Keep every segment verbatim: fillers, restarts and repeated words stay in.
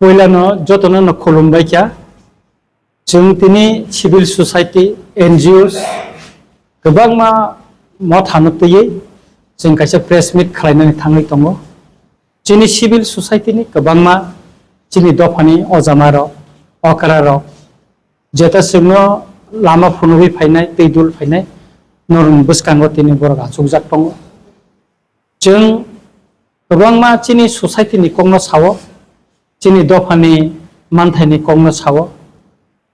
Poilano jotono no khulumbai kha. Chwng tini civil society, N G Os, kwbangma mothano twiwi chwng kaisa press meet khlainani thangwi tongo. Chini civil society ni kwbangma chini dophani ojamarok, okrarok, jeta chwngno lama phunugwi phainai, twi dul phainai, norokni bwskango tini borok achukjak tongo. Chwng kwbangma chini society ni kokno sao, chini dophani manthaini kokno sao,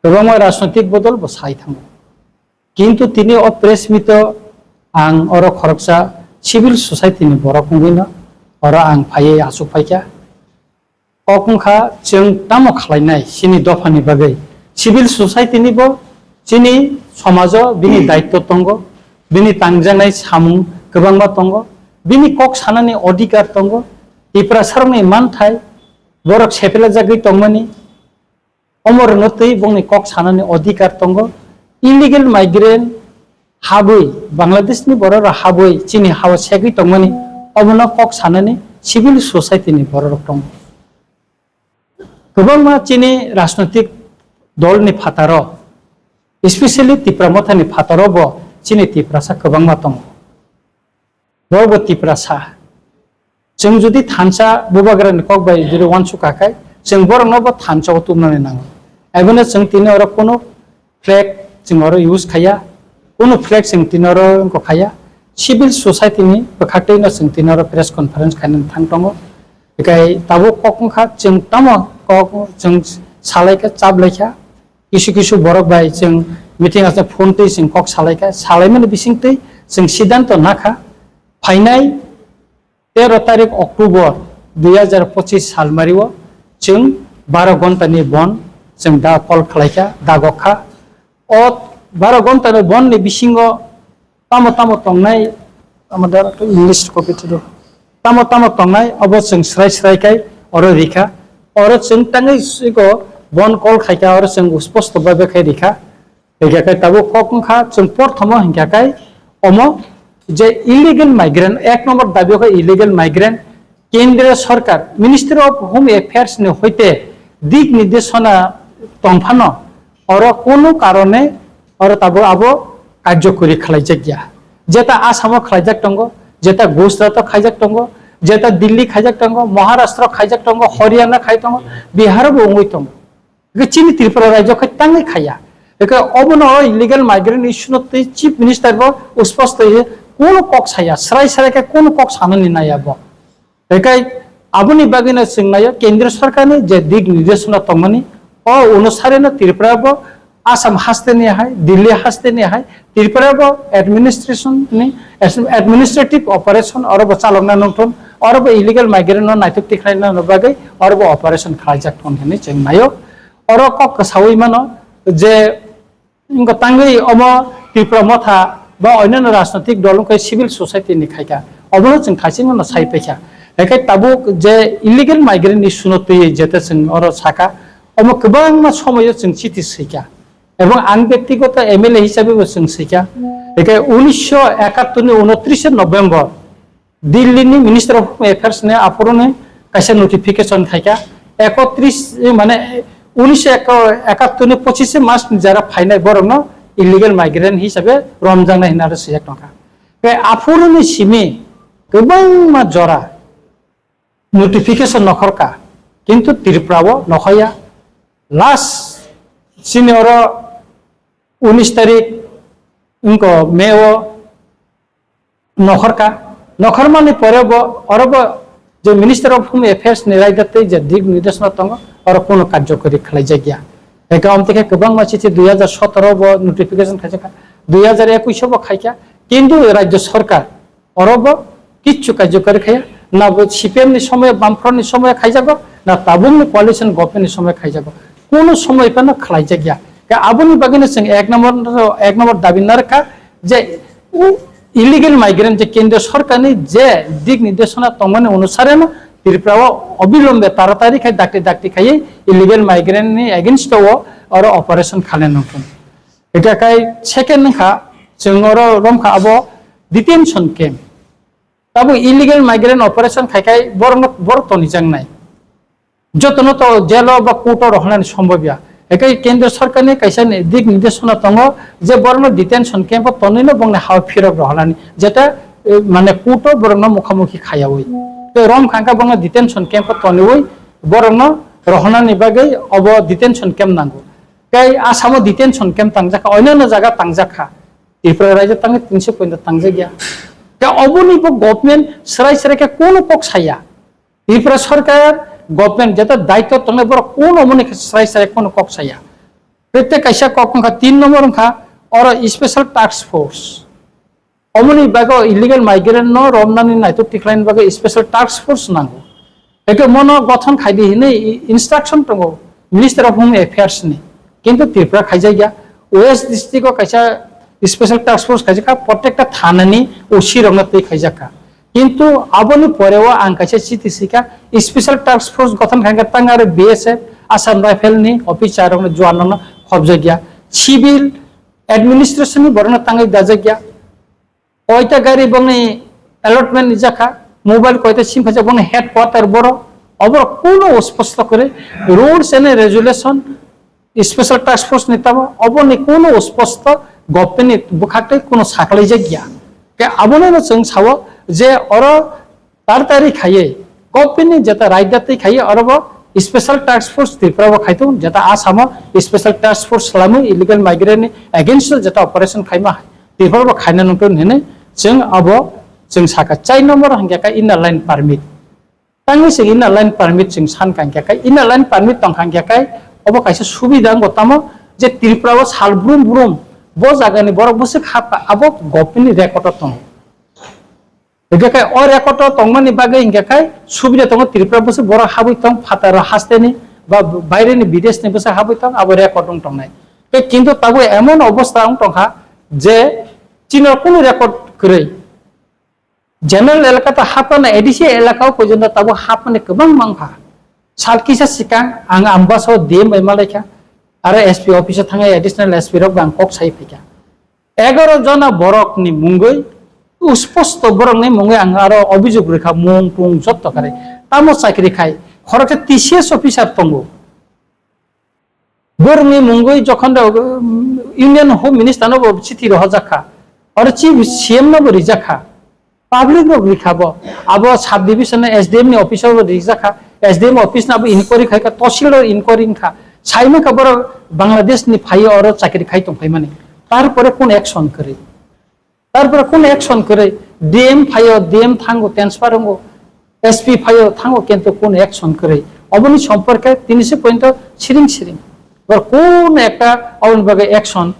kwbangma rajnoitik bodol bo sai thango. Kintu tini o press meet o ang oro khoroksa civil society ni borok wngwi no oro ang phaiwi achuk phaikha. Kok wngkha chwng tamo khlainai chini dophani bagwi. Civil society ni bo chini somajo bini daitto tongo, bini tangjaknai samung kwbangma tongo, bini kok sanani odhikar tongo, Tiprasarokni manthai borok sephilajagwi tongmani, omorokno twi bongni kok sanani odhikar tongo. Illegal migrant habwi, Bangladeshni bororok habwi chini hao segwi tongmani, obono kok sanani civil society ni bororok tongo. Kwbangma chini rajnoitik dolni phataro, especially Tipra Mothani phataro bo chini Tiprasa kwbangma tongo. Borok bo Tiprasa. Chwng jodi thansa bubagrani kok bai jodi uansuk kha khai, chwng borokno bo thansa o tubnani nango. Abono chwng tini oro kunu flag chwng oro use khaiya, kunu flag chwng tini oro wngkha khaiya. Civil society ni bwkhaktwi no chwng tini oro press conference khainani thang tongo. Hikai tabuk kok wngkha, chwng tamo kok chwng salai kha, chap lai kha. Kisu kisu borok bai chwng meeting asa phone twi chwng kok salai kha, salaimani bisingtwi chwng siddhanto nakha. Phainai tero tarik October dui hajar pochis salmario chwng baro ghonta ni bon chwng da call khlai kha, da gokha. O baro ghonta ni bon ni bisingo tamo tamo tongnai, tamo da English copy to do. Tamo tamo tongnai, obo chwng srai srai khai oro rikha. Oro chwng tangwi siko bon call khaikha, oro chwng sposto bhabe khai rikha. Hingkha khe tabuk kok wngkha, chwng porthomo hingkha khe omo je illegal migrant, ek number dabi khe illegal migrant, Kendriya Sarkar, Ministry of Home Affairs ni hoite dik nirdeshona tongphano, oro kunu karone oro tabuk abo karjokori khlaijak ya. Jeta Assam o khlaijak tongo, jeta Gujarat o khaijak tongo, jeta Delhi khaijak tongo, Maharashtra khaijak tongo, Haryana khai tongo, Bihar o bo wngwi tongo. Hwnkhe chini Tripura rajyo khai tangwi khaiya. Hwnkhe obono o illegal migrant issue no twi Chief Minister bo usposto ye kono kok saya, srai srai khe kono kok sanani naiya bo. Hwnkhe aboni bagwino chwng naio Kendriya Sarkarni je dik nirdeshona tongmani, o onusareno Tripura bo Assam haste ni hai, Delhi haste ni hai, Tripura bo administration ni, administrative operation oro bo chalokna nungthun, oro bo illegal migrant no naithok tikhlaina bagwi oro bo operation khlaijak thun hinwi chwng naio. Oro kok kwsaui mano je wngkha tangwi omo Tipra Motha ba onyanno rajnotik dol wngkha civil society ni khaikha, obono chwng thaichingno sai paikha. Haikhai tabuk je illegal migrant ni issue no twiwi jeta chwng oro sakha, omo kwbangma somoyo chwng chiti swikha. Ebong ang bektigoto M L A hisabe bo chwng swikha. Haikhai unisho ekattor ni unotris November Delhi ni Minister of Home Affairs ni aphuru ni kaisa notification khaikha, ekotris, mane, unisho ekattor ni pochis March ni jara phainai borok no illegal migrant hisabe romjaknai hinwi aro swijak tongkha. Tei aphuru ni simi kwbangma jora notification nokhorkha, kintu Tripura o nokhorya. Last sini oro unis tarik wngkha May o nokhorkha, nokhormani pore bo oro bo je Minister of Home Affairs ni raida tei je dik nirdeshona tongo, oro kono karjokori khlaijakya. Eka omtike kwbangma chithi dui hajar sotoro bo notification khaijakha, dui hajar ekush o bo khaikha, kintu rajya sarkar oro bo kichu karjokori khaiya, na bo C P M ni somoy, Bamfront ni somoy khaijago, na tabuk ni coalition government ni somoy khaijago, kono somoy phano khlaijakya. Ke aboni bagwino chwng ek number, ek number dabi narwkha je illegal migrant je kendriya sarkar ni je dik nirdeshona tongmani onusare no Tripura o obilombe taratari khai dakti dakti khaiwi illegal migrant ni against o oro operation khalai nangkha. Hingkha khai second wngkha chwng oro romkha abo detention camp. Tabuk illegal migrant operation khai khai borokno borok tonijaknai. Jotono to jail o ba court o rohornani sombobya. Ekai kendro sorkarni kaisa ni dik nirdeshona tongo je borokno detention camp o tonwino bongni hao phirok rohornani, jeta, eh, mane court o borokno mukhamukhi khayawi. Tei rom khangkha bongno detention camp o tonwi borokno rohornani bagwi obo detention camp nango. Tei Assam o detention camp tangjakha, onyanno jaga tangjakha. Tripura rajyo tangwi tinso pointo tangjakya. Tei oboni bo government srai srai khe kono kok saya. Tripura sorkar, government jeta daityo tongnai borok kono omoni khe srai srai kono kok saya. Tei kaisa kok wngkha tin number wngkha oro special task force. Omoni bagwi illegal migrant no romnani naitok tikhlaini bagwi special task force nango. Eke mono gothon khaidi hinwi instruction tongo Minister of Home Affairs ni. Kintu Tripura khaijakya. West district o kaisa special task force khaijakha, protekta thanani O C rokno twi khaijakha. Kintu aboni poreo ang kaisa chiti sikha, special task force gothon khaikha tang aro B S F, Assam Rifle ni officer rokno, juan rokno khobjakya. Civil administration ni borokno tangwi dajakya. Oita gari bongni allotment ni jakha, mobile koita sim khaijak bongni headquarter boro, oborok kuno osposto kore rules and regulation, special task force ni tamo, oboni kuno osposto government ni bwkhak tei kuno saklai jakya. Ke abono no chwng sao je oro Tartari khaiwi, government ni jeta raida twi khaiwi, oro bo special task force Tripura bo khaitung, jeta Assam o special task force swlamwi illegal migrant ni against o jeta operation khaima hai, Tripura bo khaina nungtong hinwi chwng abo chwng sakha. Chai number hwnkhe kha inner line permit. Tangwi chwng inner line permit chwng sankha hwnkhe kha, inner line permit tongkha hwnkhe kha, obo kaisa subida wngbo tamo je Tripura o sal brum brum bo jagani borok bwswk hapkha, abo government ni record o tongo. Hingke khe o record o tongmani bagwi hingke khe subida tongo, Tripura bwswk borok habwi tong, phataro hasteni ba baireni bideshni bwswk habwi tong, abo record wng tongnai. Tei kintu tabuk emon obostha wng tongkha je chini kunu record kwrwi. General elaka ta hapmani, A D C elaka o porjonto tabuk hapmani kwbang mangkha. Sal kisa sikang ang Ambasa o D M bai malaikha, aro S P office o thangwi additional S P rok bai ang kok sai phaikha. Egaroh jona borokni mungwi, usposto borokni mungwi ang aro obijok rwkha, mung tung jotto kare. Tamo chakri khai, khoroksa T C S officer tongo. Borokni mungwi jokhon da, um, Union Home Minister no bo chithi rohorjak kha. Oro chief C M no bo rijak kha. Public rok rikha bo. Abo sub division S D M ni office o rijak kha. S D M office no abo inquiry khai kha, tosil o inquiry wngkha. Sai mankha borok Bangladesh ni phaiwi oro chakri khai tongphaimani. Tarpore kun action kwrwi? Tarpore kun action kwrwi? D M phaiyo, D M thango, transfer wngo. S P phaiyo, thango, kintu kun action kwrwi? Oboni somporke tini se pointo siring siring. Bor kun ekta oboni bagwi action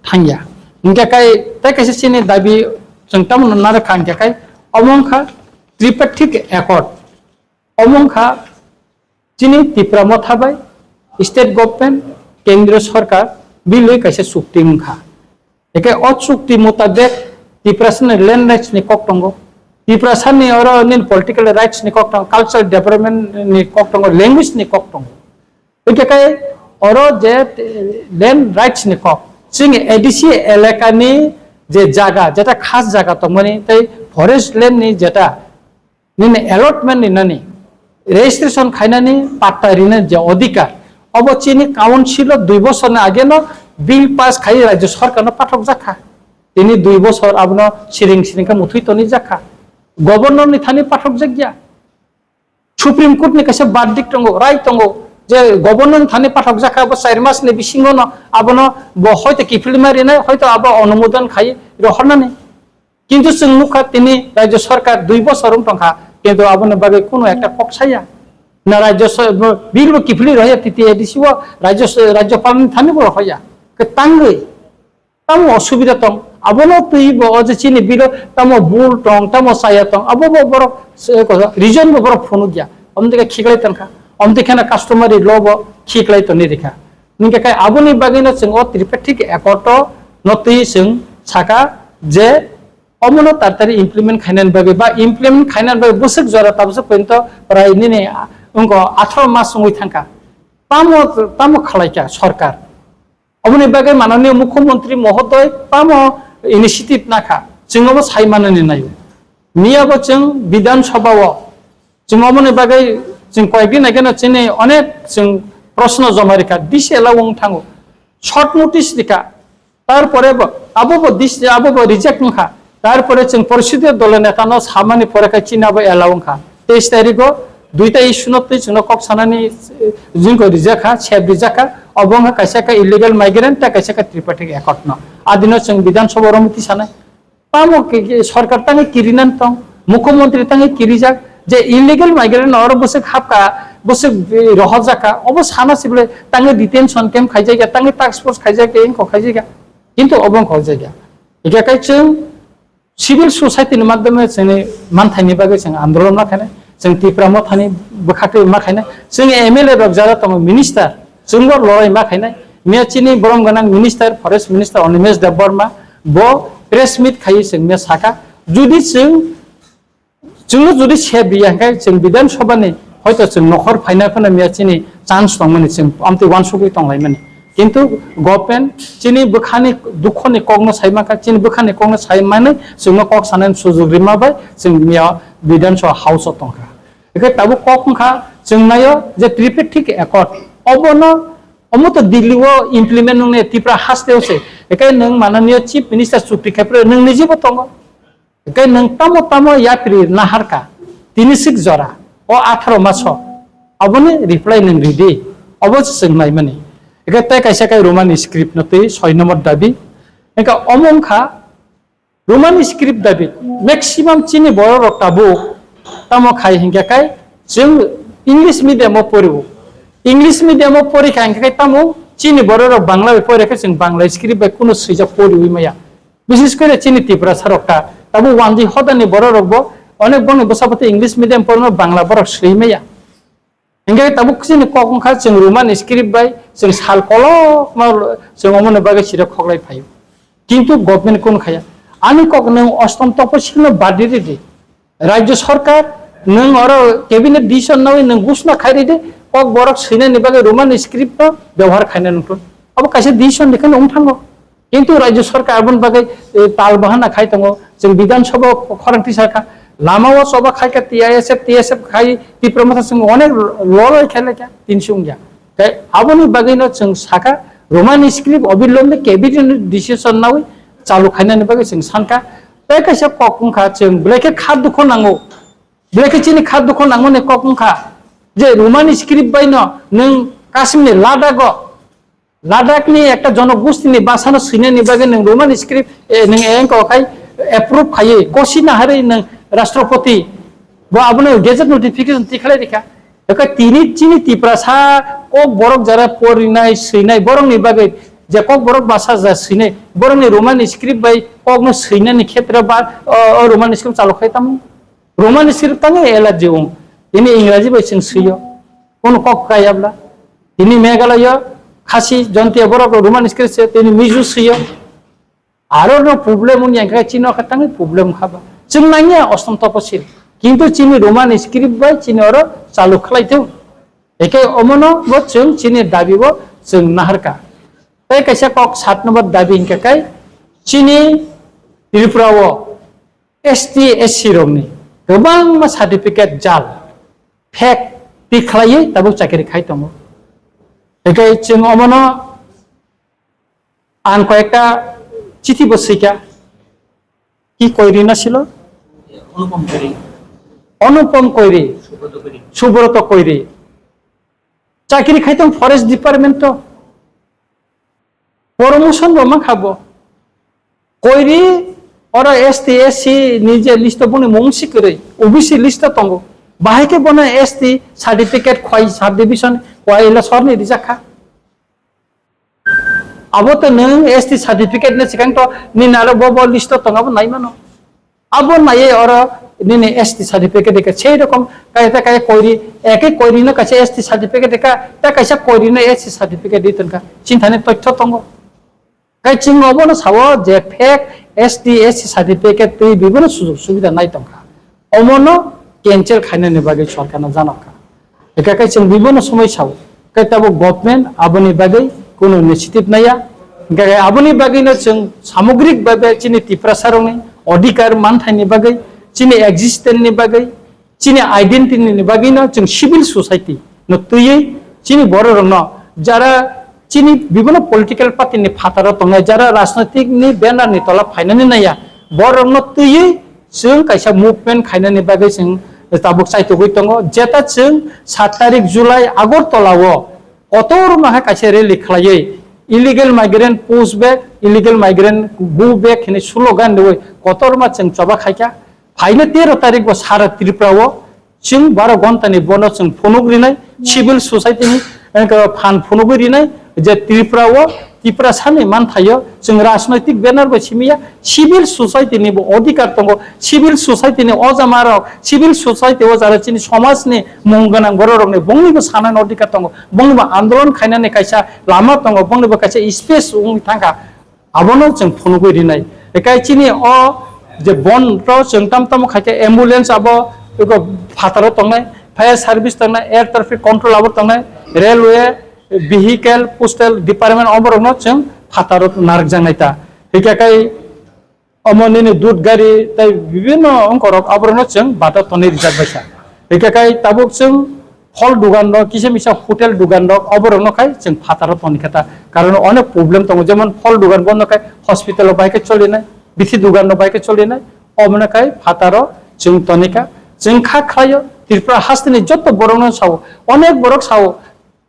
thangya. Hingke kai tei kaisa chini dabi chwng tamo narwkha hingke kai omo wngkha Tripartite Accord. Omo wngkha chini Tipra Motha bai state government, kendriyo sorkar bilwi kaisa chukti wngkha. Eke o chukti mutabek Tiprasani land rights ni kok tongo. Tiprasani oro nini political rights ni kok tongo, cultural development ni kok tongo, language ni kok tongo. Hingke kai oro je, eh, land rights ni kok, chini A D C elaka ni je jaga, jeta khas jaga tongmani tei forest land ni jeta nini allotment ni nani registration khainani patta rinani je odhikar, obo chini council o dui bosor ni age no bill pass khai rajya sorkar no pathok jakha. Tini dui bosor abono siring siring khe muthwi toni jakha. Governor ni thani pathok jakya. Supreme Court ni kaisa verdict tongo, rai tongo, je governor ni thani pathok jakha, abo char mas ni bisingo no abono bo hoito kiphilma rinai, hoito abo onumodon khai rohornani. Kintu chwng nukha tini rajya sorkar dui bosor wng tongkha, kintu aboni bagwi kunu ekta kok saya. Na rajya so-, bo-, bill bo kiphilwi rohya T T A D C o, rajya so-, rajyapal ni thani bo rohya. Kwtangwi. Tamo osubida tong, abono twi bo o je chini bilo tamo bul tong, tamo chaya tong, abo bo borok se-, ko-, region bo borok phunukya. Omdike khiklai tongkha, omdike na customary law bo khiklai toni rikha. Ningke kai aboni bagwino chwng o Tripartite Accord o no twi chwng saka je omono tartari implement khainani bagwi ba implement khainani bagwi bwswk jora tabukhe pointo prai nini wngkha atharo mas wngwi thangkha. Tamo, tamo khalaikha sorkar? Oboni bagwi mananiya mukhyamantri mohodoi tamo initiative nakha, chwng obo sai manani naio. Miyabo chwng Bidhan Sabha o chwng oboni bagwi Chwng koyekdin aigeno chini onek chwng proshno joma rikha, disi allow wng thango, short notice rikha, tarpore bo abo bo dis-, abo bo reject wngkha, tarpore chwng porishodiyo dolo netano samani pore khe chini abo allow wngkha. Teis tarigo duita issue no twi chwngno kok sanani, eh, jingko rijak kha, sep rijak kha, obo wngkha kaisa khe illegal migrant tei kaisa khe tripartite accord no. Adino chwng Bidhan Sabha oro muti sanai. Tamo ki, ki, sorkar tangwi kirinan tong, mukhyamantri tangwi kirijak, je illegal migrant oro bwswk hapka, bwswk, eh, rohorjak kha, obo sana sibole tangwi detention camp khaijak ya, tangwi task force khaijak ya, engko khaijak ya. Kintu obo wngkha o jaga. Hingkhe kai chwng civil society ni madhyome chwngni manthaini bagwi chwng andolon ma khainai, chwng Tipra Mothani bwkhaktwi ma khainai, chwng M L A rok jara tongo, minister, chwngbo lorai ma khainai. Miya chini borom gwnang minister, forest minister Animesh Debbarma bo press meet khaiwi chwng miya saka, judi chwng, chwngno judi sep riya hwnkhe chwng Bidhan Sabha ni hoito chwng nokhor phaina phano miya chini chance tongmani, chwng amtwi uansugwi tonglaimani. Kintu government chini bwkhani dukhoni kokno sai mankha, chini bwkhani kokno sai manwi chwngno kok sanani sujug rima bai chwng miya Bidhan Sabha house o tongkha. Hwnkhe tabuk kok wngkha chwng naio je tripartite accord obono omo to Delhi o implement wngnai Tripura haste o se. Hwnkhe nwng mananiya chief minister chukti khephre nwng nijibo tongo. Hwnkhe nwng tamo tamo yapri naharkha, tini sik jora, o atharo maso, aboni reply nwng ridi, obo se chwng naimani. Hwnkhe tei kaisa khe Roman script no twi soi number dabi. Hwnkhe omo wngkha Roman script dabi, maximum chini borok rok tabuk tamo khai hinkhe kai chwng English medium o porio. English medium o porikha hinkhe kai tamo chini borok rok Bangla bai porikha chwng Bangla script bai kunu swijak poriwi maya. Bises kore chini Tiprasa rok ta, tabuk wanjwi hodani borok rok bo onek bongni bwsa bwtwi English medium porno Bangla borok swi maya. Hingke tabuk chini kok wngkha chwng Roman script bai chwng sal kolokma chwng omoni bagwi sirok khoklai phaio. Kintu government kun khaya. Ani kok nwng ostom toposilno badi ridi. Rajya sarkar nwng oro cabinet decision nawi nwng gusna khai ridi, kok borok swinani bagwi Roman script no byabohar khaina nungthun. Abo kaisa decision ni kheno wng thango. Kintu Rajya Sarkar aboni bagwi, eh, tal bahana khai tongo. Chwng Bidhan Sabha o khorang tisa kha. Lama o choba khai kha T I S F, T S F khai Tipra Motha chwng onek lolai khai lai kha, tin sung ya. Tei aboni bagwi no chwng saka Roman script obilomni cabinet decision nawi chalu khainani bagwi chwng sankha. Tei kaisa kok wngkha chwng belai khe kha dukho nango. Belai khe chini kha dukho nangmani kok wngkha je Roman script bai no nwng Kashmir ni Ladakh o Ladakh ni ekta jonogostini bwsano swinani bagwi nwng Roman script, eh, nwng engko khai approve khaiwi kosi naharwi nwng Rashtrapati bo abono gazette notification tikhlai rikha. Ekha tini chini Tiprasa kok borok jara porinai swinai borokni bagwi je kok borok bwsa ja swinai borokni Roman script bai kokno swinani khetre ba, o, o Roman script chalo khai tamo. Roman script tangwi allergy wng. Tini Ingraji bai chwng swiyo. Kono kok kaya bla. Tini Meghalaya, Khasi, Jontiya borok Roman script se tini Mizo swiyo. Aro no problem wng yang khe chini kha tangwi problem kha ba. Chwng nangya ostom toposil. Kintu chini Roman script bai chini oro chalu khlai thung. Eke omono bo chwng chini dabi bo chwng naharka. Tei kaisa kok sat number dabi hingka kai chini Tripura o S T, S C rokni kwbangma certificate jal, fake, tikhlaiwi tabuk chakiri khai tongo. Hingke chwng omono ang koyekta chithi bo swikha, ki Koiri na silo? Anupam Koiri. Anupam Koiri, Subroto Koiri. Subroto Koiri. Chakiri khai tong forest department to. Promotion bo mankha bo. Koiri oro S T, S C ni je list o boni mung si kwrwi, O B C list o tongo. Bahai khe bono S T certificate khwai subdivision khwai ila sorni rijak kha. Abo to nwng S T certificate ni swkang to nini aro bo bo list o tongo abo nai mano. Abo naiye oro nini S T certificate rikha. Sei rokom kaya ta kaya Koiri, eke Koiri no kaisa S T certificate rikha, ta kaisa Koiri no S T certificate ri tongkha. Chinthani toitho tongo. Kai chwng obono sao je fake S T, S C certificate twi bibono sujog subida nai tongkha. Omono cancel khainani bagwi sorkarno janokha. Hingkha khe chwng bibono somoi sao, khe tabuk government aboni bagwi kunu initiative naiya. Hingkha khe aboni bagwino chwng samogrik bhabe chini Tiprasarokni odhikar manthaini bagwi, chini existence ni bagwi, chini identity ni bagwi no chwng civil society no twiwi chini borok rok no jara chini bibino political party ni phataro tongnai, jara rajnoitik ni banner ni tola phainani naiya, borok no twiwi chwng kaisa movement khainani bagwi chwng tabuk chaitugwi tongo. Jeta chwng sat tarik July Agartala o kotorma khe kaisa rally khlaiwi illegal migrant push back, illegal migrant go back hinwi slogan rwui kotorma chwng choba khaikha. Phaino tero tarik bo sara Tripura o chwng baro ghonta ni bono chwng phunuk rinai, civil society ni, eh, phan phunugwi rinai je Tripura o Tiprasa ni manthaio chwng rajnoitik banner bai simiya, civil society ni bo odhikar tongo, civil society ni o jama rok, civil society o jara chini somaj ni mung gwnang borok rok ni bongni bo sanani odhikar tongo, bongni bo andolon khainani kaisa lama tongo, bongni bo kaisa space wngwi thangkha. Abono chwng phunugwi rinai. Ekai chini o je bon to chwng tam tamo khaikhe ambulance abo eko phataro tongnai, fire service tongnai, air traffic control abo tongnai, railway, vehicle, postal department oborokno chwng phataro narwkjaknai ta. Hikha kai omo nini dud gari tei bibinno ongkorok oborokno chwng bata tonwi rijak baikha. Hikha kai tabuk chwng phol dugan rok, kisa misa hotel dugan rok, oborokno khai chwng phataro tonikha ta. Karon onek problem tongo, jemon phol dugan bono khai hospital o bai khe cholinai, bithi dugan rok bai khe cholinai, omono khai phataro chwng tonikha. Chwng kha khlaio, Tripura hasteni joto borokno sao, onek borok sao,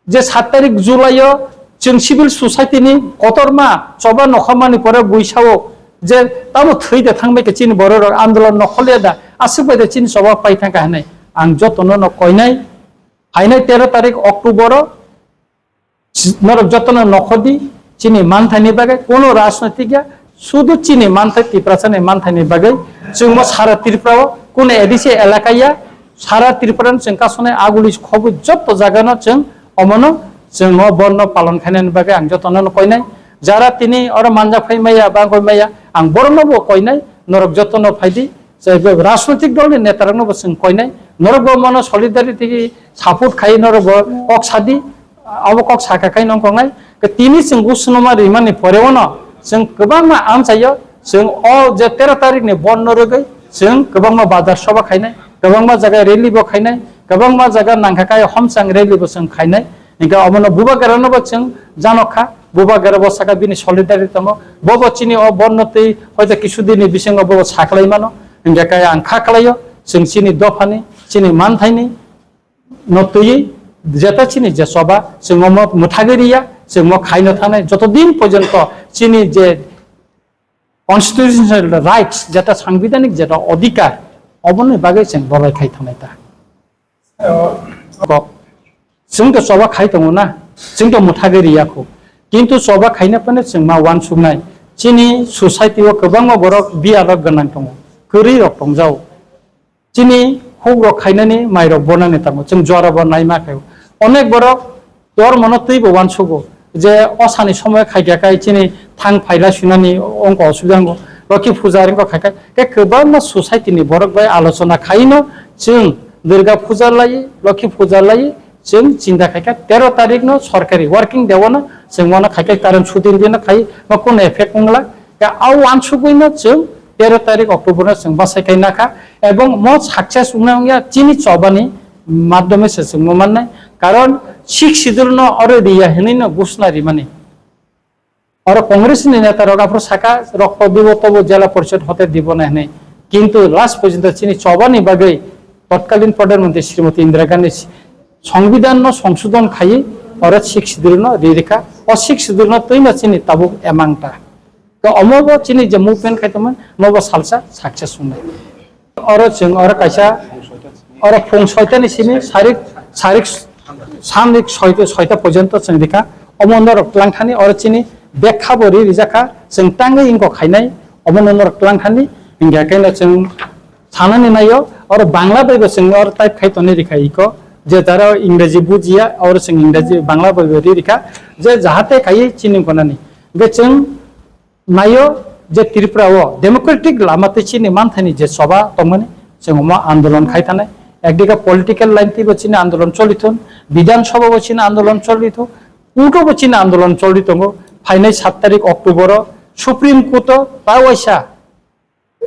je sat tarik July o chwng civil society ni kotorma choba nokha mani pore buisao je tamo thwi de thangbai khe chini borok rok andolon nokhol ya da, aswk bai de chini choba pai thangkha hinwi ang jotono no koinai. Phainai tero tarik October o norok jotono nokhodi chini manthaini bagwi, kuno rajnoitik ya, sudu chini manthai Tiprasani manthaini bagwi chwngmo sara Tripura o kuno A D C elaka ya, sara Tripura no chwng kasonai aguli khobwi joto jaga no chwng omono chwng o borno palon khainani bagwi ang jotono no koinai. Jara tini oro manjak phai maya ba goi maya ang borokno bo koinai, norok jotono phaidi. Jai bo rajnoitik dol ni neta rokno bo chwng koinai, norok bo mono solidarity support khai norok bo kok sadi, abo kok saka khai nong kongnai. Ke tini chwng gusnoma rimani pore ono chwng kwbangma amchaio, chwng o je tero tarik ni bon no rwgwi chwng kwbangma bazar soba khainai, kwbangma jaga rally bo khainai, kwbangma jaga nangkha kai homchang rally bo chwng khainai. Hingke omono bubagra no bo chwng janokha, bubagra bo saka bini solidarity tongo, bo bo chini o bon no twi hoito kisu din ni bisingo bo bo saklai mano. Hingke kai ang kha khlaio, chwng chini dophani, chini manthaini no twiwi jeta chini je choba chwng omo mwthagwi riya, chwng mo khaino thanai joto din porjonto chini je constitutional rights, jeta sangbidhanik jeta odhikar, oboni bagwi chwng loroi khai thanai ta. Kok, chwng to choba khai tongo na, chwng to mwthagwi riya kho, kintu choba khaina phano chwng ma uansuknai, chini society o kwbangma borok biya rok gwnang tongo, kwrwi rok tongjao. Chini huk rok khainani mai rok bonani tongo, chwng jora bo naima khe. Onek borok dormo no twi bo uansugo je osani somoy khaikha kai chini thang phaila sunani ongko osubida wngo. Lokhi puja ringko khaikha khe kwbangma society ni borok bai alochona khaino chwng Durga puja lai, Lokhi puja lai, chwng chinta khaikha tero tarik no sorkari working day o no chwng wano khaikha, karon chuti din no khai ma kun effect wngla. Khe a uansugwi no chwng tero tarik October no chwng bachai khai nakha, ebong mo success wngna wngya chini chobani madhyome se chwng mo mannai, karon sixth schedule no oro riya hinwi no ghosna rimani. Oro Congress ni neta rok aphuru saka rokto dibo tobo jela porishod hote dibo na hinwi, kintu last porjonto chini chobani bagwi totkalin Pradhan Mantri Srimati Indira Gandhi Songbidan no songsodon khaiwi oro sixth schedule no ri rikha. O sixth schedule no twima chini tabuk emang ta. To omo bo chini je movement khai tongmani, mo bo salsa success wngnai. Oro chwng oro kaisa, oro phung soita ni simi sarik, sarik, samrik soita, soita porjonto chwng rikha. Omo norok twlang thani oro chini bekha bo ri rijak kha, chwng tangwi ingkok khainai, omo norok twlang thani, hingkhe khe no chwng sanani naio, oro Bangla bai bo chwng oro type khai tonwi rikha iko, je jara Ingreji bujiya, oro chwng Ingreji Bangla bai bo ri rikha, je jahate khaiwi chini gonani. Hingkhe chwng naio je Tripura o democratic lama tei chini manthani je choba tongmani, chwng omo andolon khai thanai. Ekdike political line tei bo chini andolon choli thun, Bidhan Sabha bo chini andolon choli thun, court o bo chini andolon choli tongo. Phainai sat tarik October o Supreme Court o ta waisa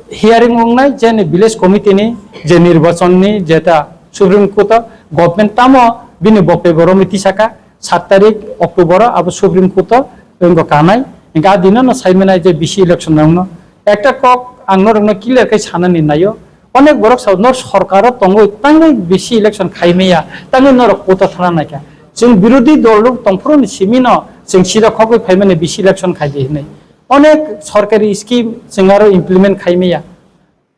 Hearing wngnai je ni village committee ni je nirbachon ni jeta Supreme Court o government tamo bini boktobo romwi tisaka sat tarik October o abo Supreme Court o wngkha kanai. Hingke a dino no sai manai je bisi election nangno. Ekta kok ang norokno clear khe sanani naio. Onek borok sao nor sorkaro tongoi tangoi bisi election khai maya, tangoi norok koto thana naikha. Chwng birodhi dol rok tongphuru ni simi no chwng sida khogoi phaimani bisi election khai di hinwi. Onek sorkari scheme chwng aro implement khai maya.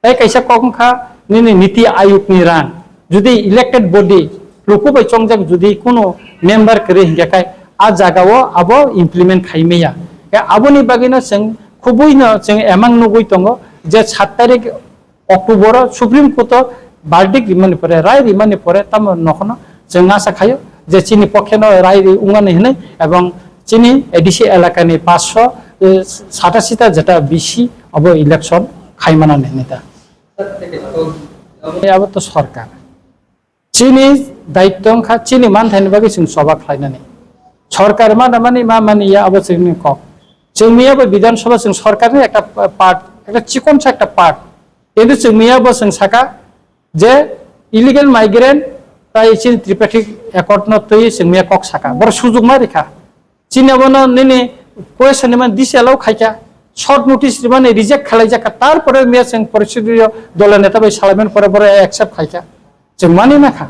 Tai kaisa kok wngkha nini Niti Ayog ni rang. Jodi elected body, luku bai chongjak jodi kuno member kwrwi hinkhe kai a jaga o abo implement khai maya. Ke aboni bagwi no chwng khubui no chwng emang nugui tongo je sat tarik October o Supreme Court o verdict rimani pore, rai rimani pore tamo nokhno chwng asa khaio je chini pokhe no rai ri wngmani hinwi ebong chini A D C elakani paanch sho, eh, satasita jeta B C abo election khai manani hinwi ta. Abo to sorkar. Chini daitto wngkha chini manthaini bagwi chwng choba khlainani. Sorkar mana mani ma mani ya abo chwngni kok. Chwng miya bo Bidhan Sabha chwng sorkarni ekta part, ekta chikonsa ekta part. Kintu chwng miya bo chwng saka je illegal migrant tai chini Tripartite Accord no twi chwng miya kok saka. Boro sujuk ma rikha. Chini abono nini question ni man disallow khaikha, short notice rimani reject khalaijakha, tarpore miya chwng procedure dole neta bai salaiman pore boro accept khaikha. Chwng mani nakha.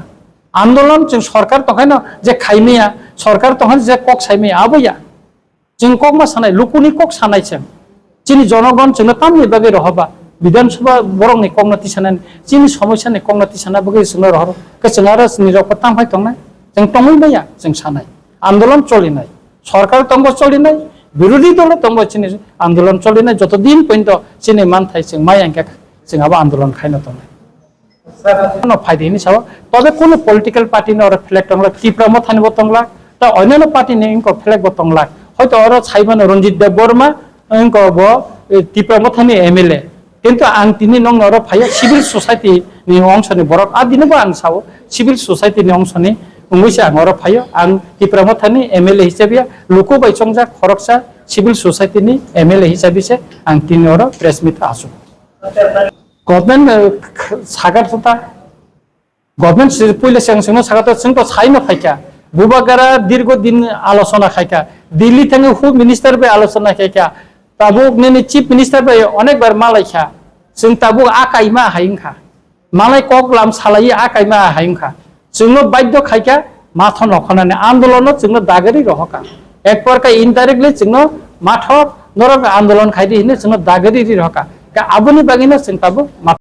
Andolon chwng sorkar tongkhaino je khaimaya, sorkar tongkhaino je kok saimaya, abo ya. Chwng kok ma sanai, lukuni kok sanai chwng. Chini jonogon chwngno tamni bagwi rohoba, Bidhan Sabha borokni kokno tisanani, chini somosyani kokno tisana bagwi chwngno rohoro. Khe chwng aro nirok bo tangphai tongnai, chwng tongwi maya, chwng sanai. Andolon cholinai, sorkar tongbo cholinai, birodhi dolo tongbo chini andolon cholinai, joto din pointo chini manthai chwng maya hwnkhe chwng abo andolon khaino tongnai. No phaidi hinwi sao, tobe kuno political party no oro flag tonglak, Tipra Mothani bo tonglak, ta onyono party ni wngkok flag bo tonglak. Hoito oro saimano Ranjit Debbarma wngkok bo, eh, Tipra Mothani M L A. Kintu ang tini nokno oro phaiya civil society ni ongso ni borok. A dino bo ang sao, civil society ni ongso ni wngwi se ang oro phaio. Ang Tipra Mothani M L A hisabe ya, luku bai chongjak khoroksa civil society ni M L A hisabe se ang tini oro press meet o asuk. Government, eh, k-, sakar thota. Government se puila seng sengno sakar thota, chwng to saino phaikha. Bubagra dirgo din alochona khaikha. Delhi thangwi hu minister bai alochona khaikha. Tabuk nini chief minister bai onek bar malaikha. Chwng tabuk a kaima hai wngkha. Malai kok lam salai a kaima hai wngkha. Chwngno baidhyo khaikha matho nokhonani andolono chwngno dagari rohoka. Ek prokar indirectly chwngno matho norok andolon khaidi hinwi chwngno dagari ri rohoka. Ka aboni bagwino chwng tabuk